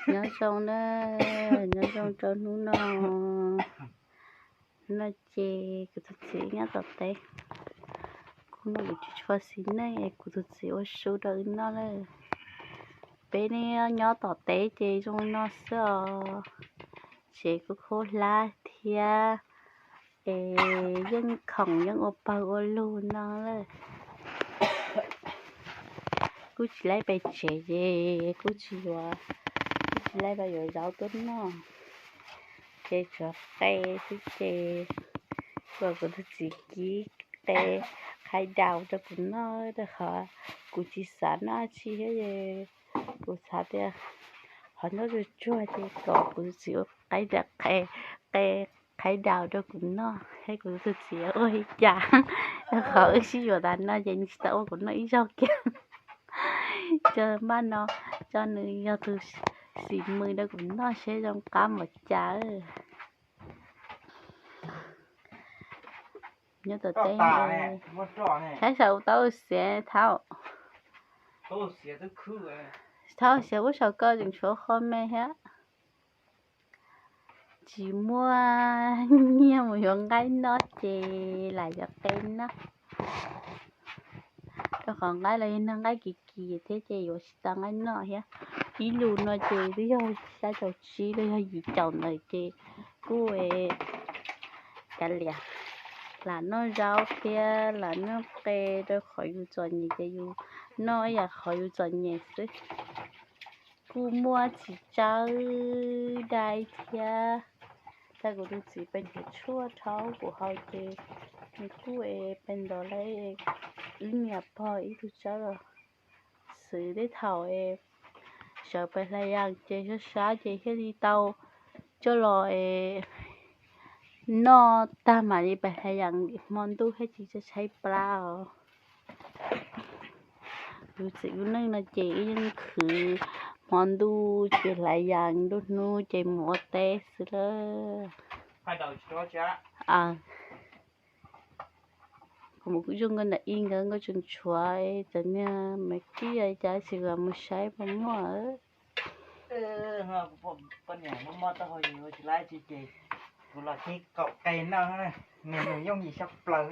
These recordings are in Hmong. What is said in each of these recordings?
Nyob zoo na, nyob zoo rau hnub no. Hnub no ces kuv tus txiv nyob tom teb, kuv no kuv tsis tshua xis neej es kuv tus txiv ua su rau wb noj lawm. Peb nyob tom teb ces zoo li no xwb os, tsev kuj khaub hlab thiab es yeej khoom yeej ua pawg ua lug no lawm. Kuj tsis laib pem tsev ces kuj tsis yuav, kuj tsis laib pem yuav zaub tuaj noj, ces tsuav qe xwb ces kom kuv tus txiv kib qe qhaib daus rau kuv noj rau qhov kuv tsis xav noj dab tsi thiab es kuv xav tias qhov nyob tsuag tsuag ces kom kuv tus txiv ua qhaib daus, qe, qe qhaib daus rau kuv noj thiab kuv tus txiv ua li cas, rau qhov wb sib yuav tas no ces nws tsis tau ua kuv noj ib zaug kiag. Cov npaj no, cov nws yog tus xis mws rau kuv noj seb zoo qab npaum cas. Nyob tom teb, saib saum tau xiav thaum, thaum xiav ub saum ko tseem tshuav qho me thiab. Tsis muaj nyiaj mus yuav nqaij noj ces lam yuav qe noj, rau qhov nqaij los yog nqaij kim kim thiab ces yuav tsis tau nqaij noj thiab. Ib lus no ces twb yog xya caum tsib los yog yim caum ntawd ces kuj, cav liam, lam noj zaub thiab lam noj qe rau qhov yus txom nyem ces yus noj ib yam qhov yus txom nyem xwb. Kuj muaj txiv tsawb dai thiab, cas kuv tus txiv pes nrhiav tshuaj rhaub kuv haus ces nws kuj es pes ntov lawm, wb niam pog ib tug tsawb los xwb. Tej thaum es sawv pes hlais yas ces sab sab ces thiaj li tau coj los es noj tag mam li pes hlais yas hmo ntuj thiab ces tshaib plab os. Kuv txiv kuv neej no ces wb yeej khwv hmo ntuj ces hlais yas nruab hnub ces mus ua teb xwb lawm. Kuv mus kuj zoo nkauj ntawm ib nkawd nkauj tseem tshuav txawm niag me kib cas tsis kam mus saib puas muaj. Poj niam muaj mob taub hau yus tsis laib tsi ces kuv los kib qaum qe noj, nws nws yooj yim sab plaws.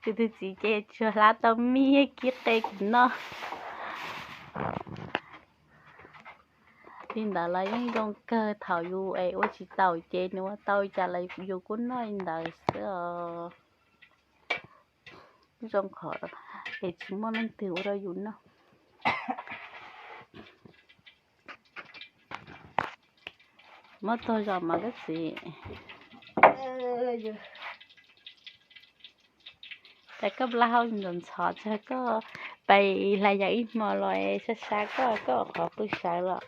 Kuv tus txiv ces tsuas hlab tau mij kib qe kuv noj. Li ntawd los yeej zoo kawg, thaum yus es ua tsis taus ces nws ua tau cas los yus kuj noj li ntawd xwb os. Zoo qhov es tsis muaj leej twg ua rau yus noj. Muab tog zos mas koj txiv. Cas koj plaub hau ntxhov ntxhov, cas koj pais hlais yas ib hmo los sab sab, koj, koj qhov pw sawv los?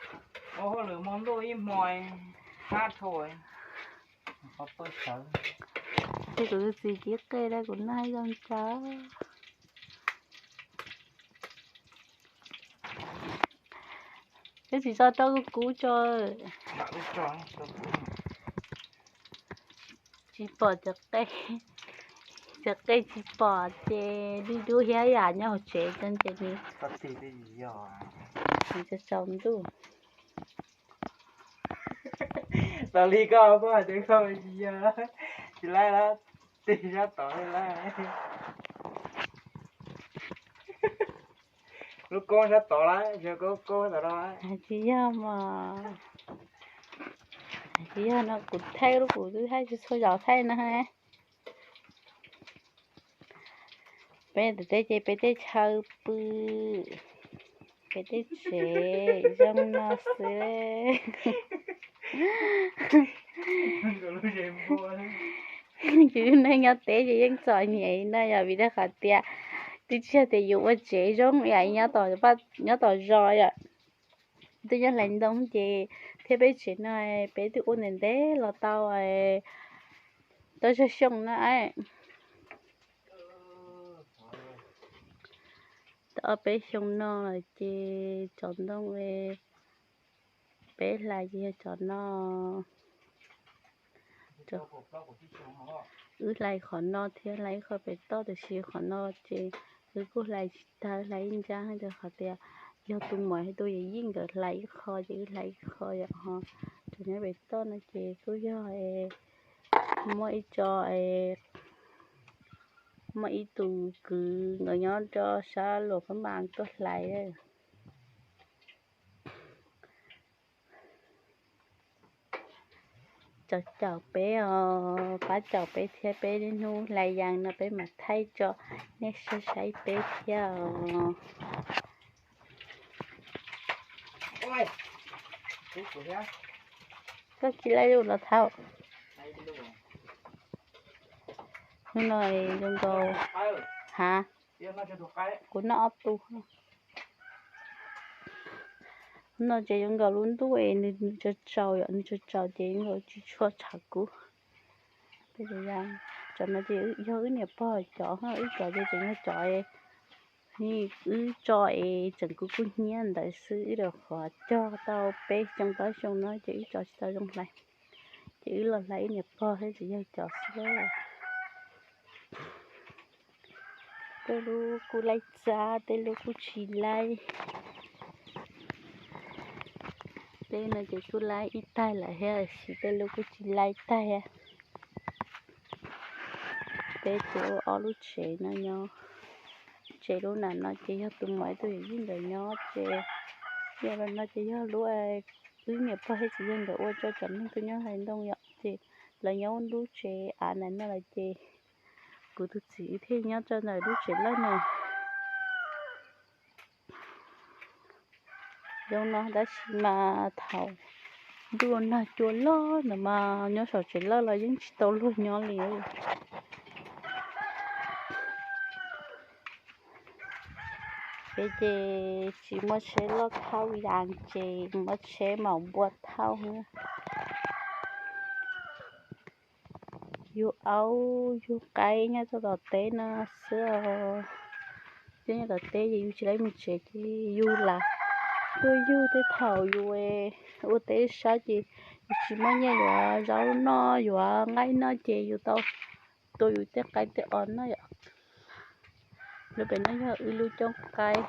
Ua hauj lwm hmo ntuj ib hmo, hab dhau, qhov pw sawv. Ces kuv txiv kib qe rau kuv noj zoo tso. Twb tsis tso rau kuv kub tso. Tsis pom cov qe, cov qe tsis pom ces dub dub thiab yam nyob hauv tsev ces nws tsaus ntuj. Tau li koj poj hais tias koj tsis yog, tsis laib lawm, tig sab tod li lawm. Lub koob sab tod lawm, yog koob koob tod lawm. Tsis yog mas, tsis yog no kuv thaij lub, kuv twb thaij tsis txhua zaus thaij no. Peb tom teb ces peb tej chaw pw, peb tej tsev zoo no xwb. Yus neeg nyob teb ces yeej txom nyem no yom, vim rau qhov tias twb tsis yog tias yus ua tsev zoo yam nyob tom zos yom. Twb nyob hlais ntoo ces thiab peb tsev no peb twb ua ntev ntev los tau, tau tsawg xyoo no. Tau ob peb xyoo no lawm ces cov ntoo peb hlais ces yog cov no. Wb hlais qhov no thiab hlais ib qho pem toj, tiam sis qhov no ces wb kuj hlais tsis tag, hlais ib nrab rau qhov tias yog tus muam thiab tus yawm yij nkawd hlais ib qho ces wb hlais ib qho yom. Ho cov nyob pem toj no ces kuj yog muaj ib tso, muaj ib tus kwv nkawd nyob rau sab Luam Phab Npas tuaj hlais. Caum caum peb os, pab caum peb thiab, peb niaj hnub hlais yas no peb mam thaij tso nej saib saib peb thiab os. Koj tsis laij lub los thaum, hnub no zoo nkaus, ha, kuv noj ob tug. Hnub no ces zoo nkaus lub ntuj es nws tsaus tsaus yom, nws tsaus tsaus ces zoo nkaus tsis tshua tshav kub. Cov no ces yog wb niam pog cov, wb cov ces tseem yog cov wb tso es tseem kub kub hnyiab ntawd xwb, wb rau qhov cog tau peb xyoo plaub xyoo no ces wb tso tsis tau zoo hlais, ces wb los hlais wb niam pog thiab tseem yog cov xwb. Tej lub kuj laij txab, tej lub kuj tsis laij. Tej no ces kuj laij ib taig lawm thiab, tiam sis tej lub kuj tsis laij taig. Peb tuaj ua ob lub tsev no nyob. Tsev lub nram no ces yog tus muam tus yawm yij nkawd nyob ces, yog los no ces yog lub wb niam pog thiab txiv yawg nkawd ua rau cov neeg tuaj nyob hais ntoo yom, ces lawv nyob lub tsev av ntawm no lawm ces kuv tus txiv wb thiaj nyob rau ntawm lub tsev lawj no. Zoo no tab sis mas thaum ntuj nag cua loj ntawd mas nyob saum tsev lawj los yeej tsis tau luag nyob li. Peb ces tsis muaj tsheb loj thauj yas ces muaj tsheb maum npua thauj. Yug aub yug qaib nyob rau tom teb no xwb os. Tej nyob tom teb ces yus tsis laib mus tsev ces yus lam tuaj yug tej thaum yus ua teb sab ces yus tsis muaj nyiaj yuav zaub noj yuav nqaij noj ces yus tau tua yus tej qaib tej os noj yom. Lub pem no yog wb lub cooj qaib,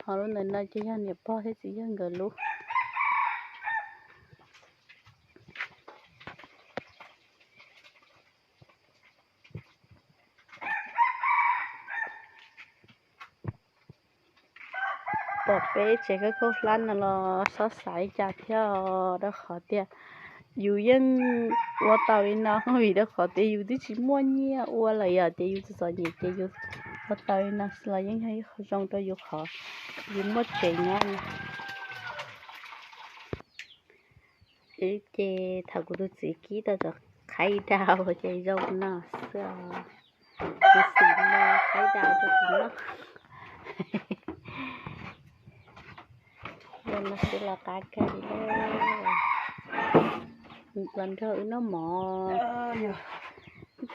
ho lub ntawm no ces yog niam pog thiab txiv yawg nkawd lub. Pom peb tsev khaub khaub hlab no los xob xav li cas thiab, rau qhov tias yus yeej ua tau li no vim rau qhov tias yus twb tsis muaj nyiaj ua lawm yom, ces yus txom txom nyem ces yus ua tau li no los yeej yog ib qho zoo rau yus qhov yus muaj tsev nyob. Ces thaum kuv tus txiv kib tau cov qhaib dau ces zoo no xwb os. Kuv txiv muab qhaib dau rau kuv noj. Zoo no xwb los qab kawg li. Los nrog wb noj mov.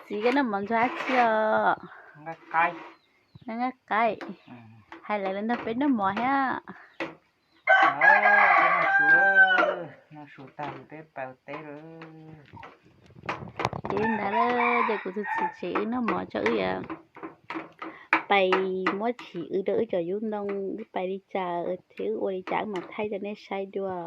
Txiv, koj noj mov nrog dab tsi os? Noj nqaij qaib. Hais lawv los nrog peb noj mov thiab. Ces li ntawd ces kuv tus txiv tsev wb noj mov tso, wb yuav pais muab chiv wb rau wb cov yub ntoo, wb pais li cas thiab wb ua li cas wb mam thaij rau nej saib dua.